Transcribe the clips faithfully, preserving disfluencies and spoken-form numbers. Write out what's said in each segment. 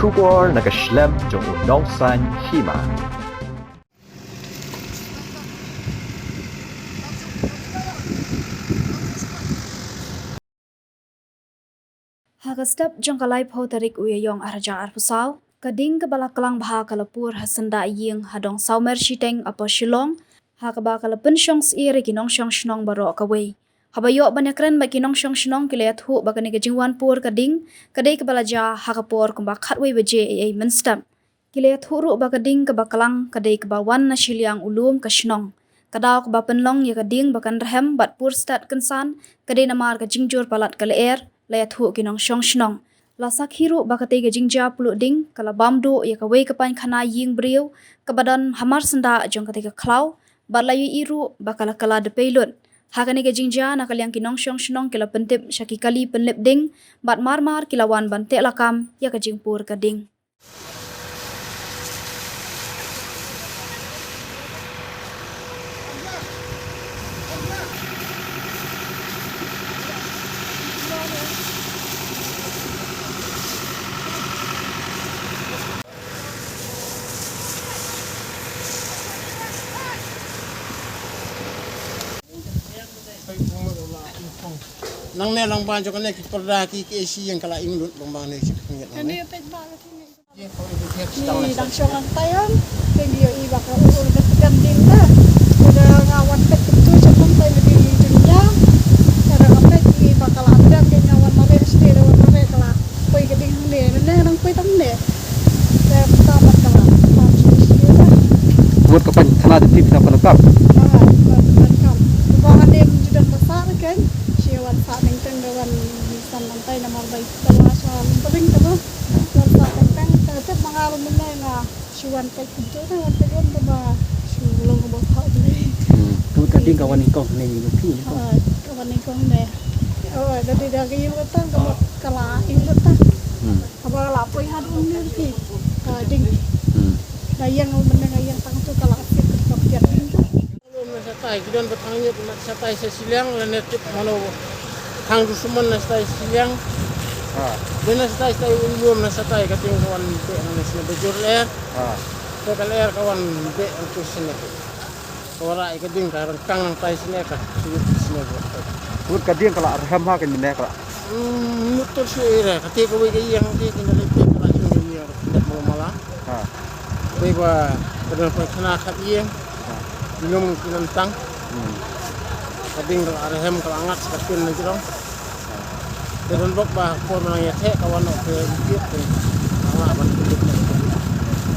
Khubor na ka shlem jong u nongsan hima. Ha ka step jong ka laiphew tarik u Ïaïong arhajar arphew saw, ka ding kaba la klang bha ka la pur ha syndah ïing ha dong Sawmer Shiteng, Upper Shillong, ha kaba ka la pynshong syier ïa ki nongshong shnong baroh kawei. Haba ïoh ban ïakren bad ki nongshong shnong, ki la ïathuh ba kane ka jingwan pur ka ding ka dei kaba la jia ha ka por kumba khatwei baje ei ei mynstep. Ki la ïathuh ruh ba ka ding kaba klang ka dei kaba wan na shiliang u lum ka shnong. Ka daw kaba pynlong ïa ka ding ba kan rhem bad pur stad kynsan ka dei namar ka jingjur palat ka lyer, la ïathuh ki nongshong shnong. La sakhi ruh ba katei ka jingjia pluh ding ka la bam duh ïa kawei ka painkhana ïing briew kaba don hamar syndah jong katei ka khlaw, bad la ïohi ruh ba ka la kylla dpei lut. Ha kane ka jingjia, na ka liang ki nongshong shnong ki la pyntip sha ki kali pynlip ding, bad mar mar ki la wan ban teh lakam ïa ka jingpur ka ding. Nangne lang ba jong kane ki parda ki, ki A C ïeng ka la ing lut lang ba ne shi. Kane peit ba la kine. Ni dang shong lang tai ong. Kane ïohi ba ka ur ur ka tekan ding da. Ka da nga wan peit kumtu sha kumtai ka ding jong ïa. Ka da nga peit ïohi ba ka la tekan, ka nga wan mareh sdie, da wan mareh ka la poi ka ding hangne, mynne nang poi tang ne. Te mynta bad ka la tam sdie sdie da. Bad ka painkhana da tip sa pynlong kam. Ah, pynlong kam. Ba hangne ym ju don ba sah re ken. Shi wan sah teng teng da wan san lang tai namar ba i tala sha Lympering te ba. Wan sah teng teng te tep ma nga ruh mynne nga shu wan peit kumtu te wan peit wan te ba shu long ba pha u Blei. Hmm. Tu ka ding ka wan nyngkong ne, nyngkong phi nyngkong. Ah, ka wan nyngkong ne. Oh, da dei da ka ïing kata ka ba ka la ing kata. Hmm. Ka ba la poi ha dum ne phi. Ka ding. Hmm. Ka ïeng mynne ka ïeng tang tu ka la sip ka pdiang ding tu. Lum na shatai, ki don ba thang ñiut na shatai sha shiliang, lane tip mano thang dushmon na shatai shiliang. Ha. Dei na shatai shatai u lum na shatai ka ding ka wan beh na shane ba jur lyer. Ha. Te ka lyer ka wan beh na tu shane. Ka wara ïa ka ding ka rengkang nang tai shane ka. Shane shane. Bad ka ding ka la rhem ha ka ne ka la. Hmm, mutur shu ira, ka te ka wei ka ïeng, te ka ne ka la ïeng, ka la ïeng, ka la ïeng, ka la ïeng. Ha. Dei ba ka don painkhana khat ïing. Ha. Lum ki nang tang. Hmm. Ka ding ka la rhem ka la ngat ka pin na jrong. Ha. Te don bok ba por ba nang ïa theh ka wan noh te ïit te. Ka la ban te ïit te.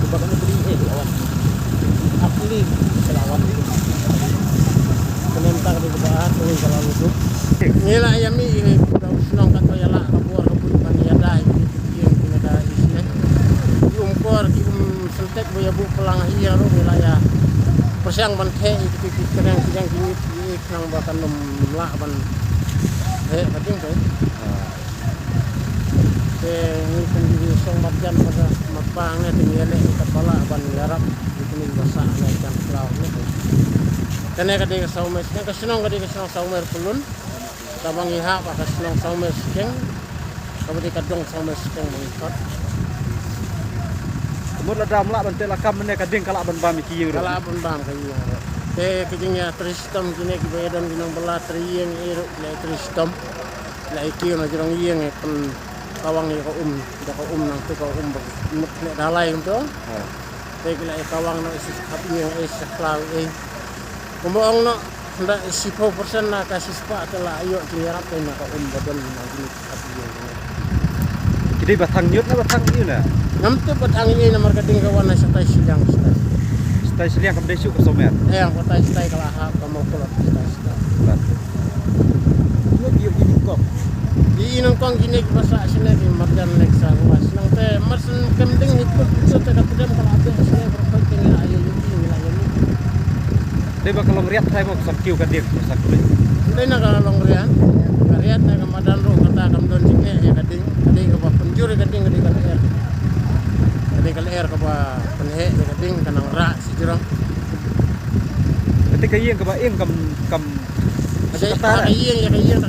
Te ba ka ni bri eh ka la wan. Apli ka la wan. Ka nem ta ka dei ba ka ni ka la wan. Ngi la ïa mih ïa ka shnong ka to ïa la ka bor ka bun ban ïa dai. Ïing ki nada isne. Ki um kor, ki um sentek ba ïa buh plang ha ïing ruh ngi la ïa pyrshang ban theh ïa ki, ki kyreng ki jang ki ïit ki ïit nang ba kan ym lah ban theh ka ding ka. Te ngi kum ki shong marjan ba ka mapang ne te ngi ïa leh ïa ka ba lah ban ïarap ïa kine ba sah ne jan khlaw ne. Kane ka dei ka Sawmer, kane ka shnong ka dei ka shnong Sawmer Pyllun. Kaba ngi hap ka shnong Sawmer Shiteng. Kaba dei ka dong Sawmer Shiteng ba ngi khot. Mut lada ym lah ban teh lakam mynne ka ding ka lah ban bam ïa ki ïing ruh. Ka lah ban bam ka ïing ruh. Te ka jingïatrei shitom kine kiba ïadon ki nongbylla trei ïing ïa ruh ki la ïatrei shitom. Ki la ïa kiew na jrong ïing ïa pyn kawang ïa ka um, da ka um nangtu ka um ba mut leh dalai kumto. Ha. Te ki la ïa kawang noh ïa shi khap ïing ïa shi khlaw ïing. Kumba ong noh, hynda shiphew percent na ka shispah te la ïoh jingïarap te na ka um ba don na jingïarap. Ki dei ba thang ñiut ne ba thang ïing ne? Ngam tip ba thang ïing namar ka ding ka wan na shatai shiliang shatai. Shatai shiliang kam dei shuh ka Sawmer. Eh, shatai shatai ka la hap ka Mawkyrwat shatai shatai. Bad. Ïoh ïoh ïoh kong. Ïoh ïoh kong kine ki ba sah shane ki marjan lek sa ruwa shnong te mar shen kem ding hi put put te ka pdem ka la beh shane ka ruwa te ngi la ïoh ïoh ngi la ïoh. Dei ba ka long riat trai mo ka song kiew ka ding ka song kiew. Dei na ka long riat. Ka riat na ka madan ruh kata kam don jingeh ïa ka ding. Ka dei ka ba pynjur ïa ka ding ka dei ka lyer. Ka dei ka lyer ka ba pynheh ïa ka ding ka nang rah shi jrong. Kata ka ïing ka ba ing kam kam. Ka dei kata ka ïing ïa ka ïing ka